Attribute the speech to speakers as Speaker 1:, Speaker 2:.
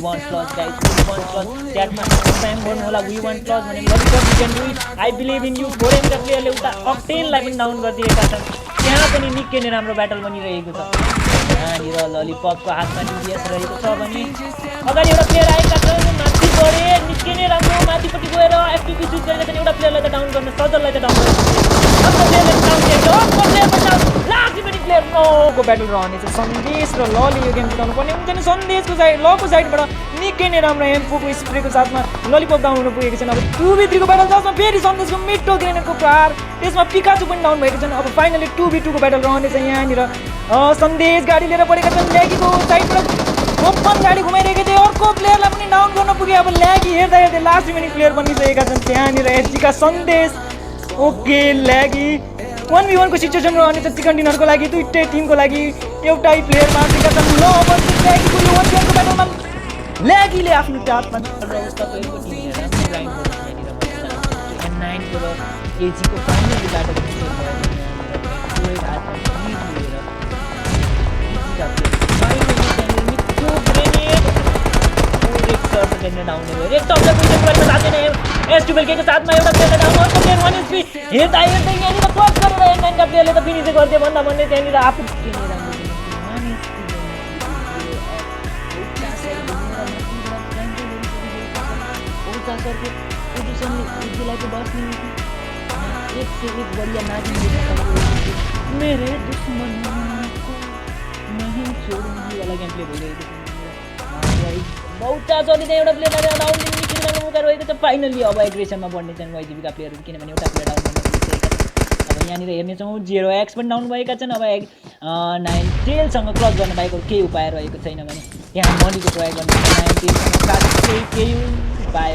Speaker 1: want plus guys, we want plus. Chatमा spam गर्नु होला we want plus भने lollipop you can do it. I believe in you. फोरेमका प्लेयरले उता अक्टेनलाई पनि down गरिदिएका छन्। त्यहाँ पनि निकै नै राम्रो ब्याटल बनिरहेको छ। यहाँनिर ललिपपको हातमा डिभिएस रहेको छ भने अगाडि एउटा प्लेयर आएका छन् माथि गरे निकै नै राम्रो माथिपट्टि गएर एफपीपी स्विच गरेका छन् एउटा प्लेयरलाई त डाउन गर्न सजललाई त डाउन गर्न अर्को प्लेयरले डाउन दिएको अर्को प्लेयर पनि डाउन लास्ट पनि प्लेयर नोको ब्याटल रहनेछ सन्देश र लले यो गेम जिताउनु पर्ने हुन्छ नि सन्देशको साइड लको साइडबाट निकै नै राम्रो एमफोको स्प्रेको साथमा ललिपप डाउन हुन पुगेको छन् अब 2v3 को ब्याटल जसमा फेरि सन्देशको मिडो ग्रेनेडको प्रहार त्यसमा पिकाचु पनि डाउन भएको छन् अब फाइनली 2v2 को ब्याटल रहनेछ यहाँनिर सन्देश गाडी लिएर परेका छन् ल्यागीको साइडबाट ओपन गाडी घुमाइरहेको थियो अर्को प्लेयरलाई पनि डाउन गर्न पुगे अब ल्यागी हेर्दा हेर्दै लास्ट रिमेनिङ प्लेयर बनिसकेका छन् त्यहाँनिर एचजीका सन्देश ओके ल्यागी 1v1 को सिचुएसन रहनेछ चिकन डिनरको लागि दुईटै टिमको लागि एउटै प्लेयर मार्दिएका छन् ल अब ल्यागीको यो 1v1 को ब्याटलमा ल्यागीले आफ्नो टापमा अवस्था भएको टिमले राम्रो ग्राइन्ड गर्छ यहाँनिर 9 को र एजीको फाइनली ब्याटल डाउन एक टपले पुगेको बेलामा साथै नै एस12 के साथमा एउटा प्लेयर डाउन अर्को प्लेयर 1 एचपी हेर्दा हेर्दै यहाँनिर क्रस गरेर एनका प्लेयरले त फिनिश गर्दै भन्दा भन्दै त्यहाँनिर आफू किने राम्रो मेरे दुश्मन को नहीं छोडूंगी वाला गेम प्ले भइरहेको बहुता चलिँदै एउटा प्लेयरलाई डाउन दिन निस्किन मौका रहेको छ फाइनली अब एग्रेसनमा बढ्ने छन् वाइजीबीका प्लेयरहरू किनभने एउटा प्लेयर डाउन गर्न पुगिसकेका छन् अब यहाँनिर हेर्नेछौँ 0x पनि डाउन भएका छन् अब 9 टेलसँग क्रस गर्न बाहेक केही उपाय रहेको छैन भने यहाँ मनीको प्रयोग गर्नु 9 टेलसँग केही उपाय